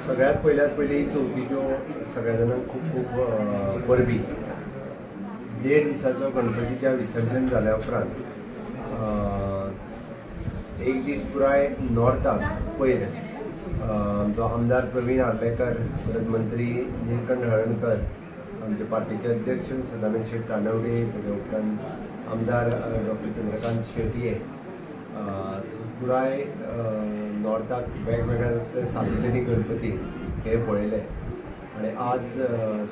सगळ्यात पयल्यात पयली चवथीच्यो सगळ्या जाणांक खूब खूब परबी. 1.5 दिसाचो गणपतीच्या विसर्जन जाल्या उपरांत एक दीस पुराय नॉर्थाक पयर आमचो आमदार प्रवीण आर्लेकर, परत मंत्री निळकंठ हळर्णकर, आमचे पार्टीचे अध्यक्ष सदानंद शेट तानवडे, ताच्या उपरांत आमदार डॉक्टर चंद्रकांत शेटये, पुराय नॉर्थाक वेगवेगळ्या सार्वजनीक गणपती हे पळयले. आनी आज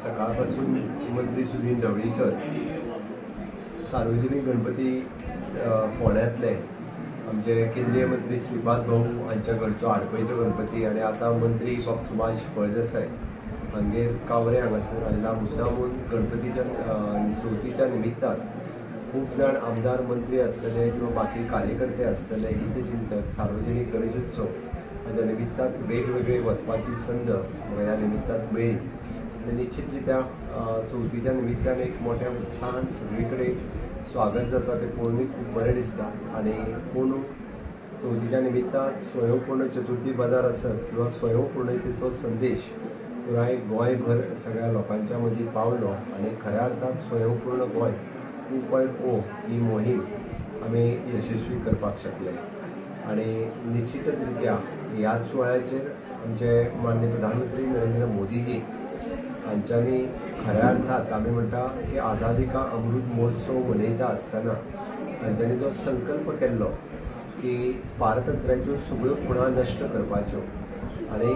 सकाळ पासून मंत्री सुदिन ढवळीकर सार्वजनीक गणपती फोंड्यांतले आमचे केंद्रीय मंत्री श्रीपाद भाऊ हांच्या घरचो आडपयचो गणपती आनी आतां मंत्री बाब सुभाष फळदेसाय हांगेर कावरे हांगासर आयला. मुद्दामून गणपतीच्या चवथीच्या निमित्तान खूब जाण आमदार मंत्री आसतले किंवा बाकी कार्यकर्ते आसतले, हितचिंतक, सार्वजनीक गणेशोत्सव हाज्या निमित्तान वेगवेगळे वचपाची संद म्हाका ह्या निमित्तान मेळ्ळी. आनी निश्चित रित्या चवथीच्या निमित्तान एक मोठ्या उत्साहान सगळे कडेन स्वागत जाता तें पळोवनूय खूब बरें दिसता. आनी कोण चवथीच्या निमित्तान स्वयंपूर्ण चतुर्थी बाजार आसत किंवा स्वयंपूर्णतेचो संदेश पुराय गोंयभर सगळ्या लोकांच्या मदीं पावलो आनी खऱ्या अर्थान स्वयंपूर्ण गोंय 2.0 ही मोहीम आमी यशस्वी करपाक शकले. आनी निश्चितच रित्या ह्याच सुवाळ्याचेर आमचे माननीय प्रधानमंत्री नरेंद्र मोदीजी हांच्यांनी खऱ्या अर्थात आमी म्हणटा की आझादी का अमृत महोत्सव मनयता आसतना तांच्यांनी जो संकल्प केल्लो की पारतंत्र्याच्यो सगळ्यो खुणा नश्ट करपाच्यो आनी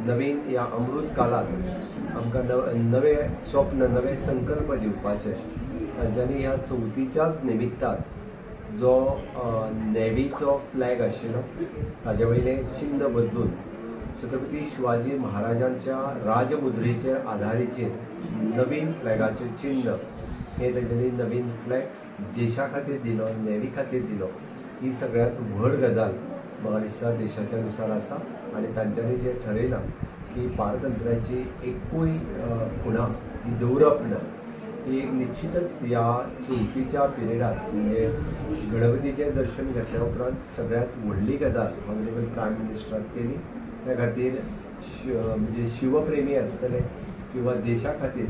नवीन ह्या अमृत कालांत आमकां नवे स्वप्न, नवे संकल्प दिवपाचे, तांच्यांनी ह्या चवथीच्याच निमित्तान जो नेवीचो फ्लॅग आशिल्लो ताजे वयलें चिन्न बदलून छत्रपती शिवाजी महाराजांच्या राजमुद्रेचेर आधारीचेर नवीन फ्लॅगाचें चिन्न हें तांच्यांनी नवीन फ्लॅग देशा खातीर दिलो, नेवी खातीर दिलो. ही सगळ्यांत व्हड गजाल म्हाका दिसता देशाच्या नुसार आसा. आनी तांच्यांनी जें ठरयलां की पारतंत्र्याची एकूय खुणा ही दवरप ना, ही एक निश्चितच ह्या चवथीच्या पिरियडात म्हणजे गणपतीचें दर्शन घेतल्या उपरांत सगळ्यांत व्हडली गजाल ऑनरेबल प्रायम मिनिस्टरान केली. त्या खातीर म्हणजे शिवप्रेमी आसतले किंवा देशा खातीर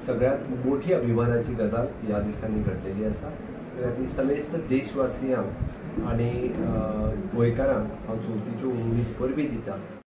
सगळ्यांत मोठी अभिमानाची गजाल ह्या दिसांनी घडलेली आसा. त्या खातीर समेस्त देशवासियांक आनी गोंयकारांक हांव चवथीच्यो उमेद परबीं दिता.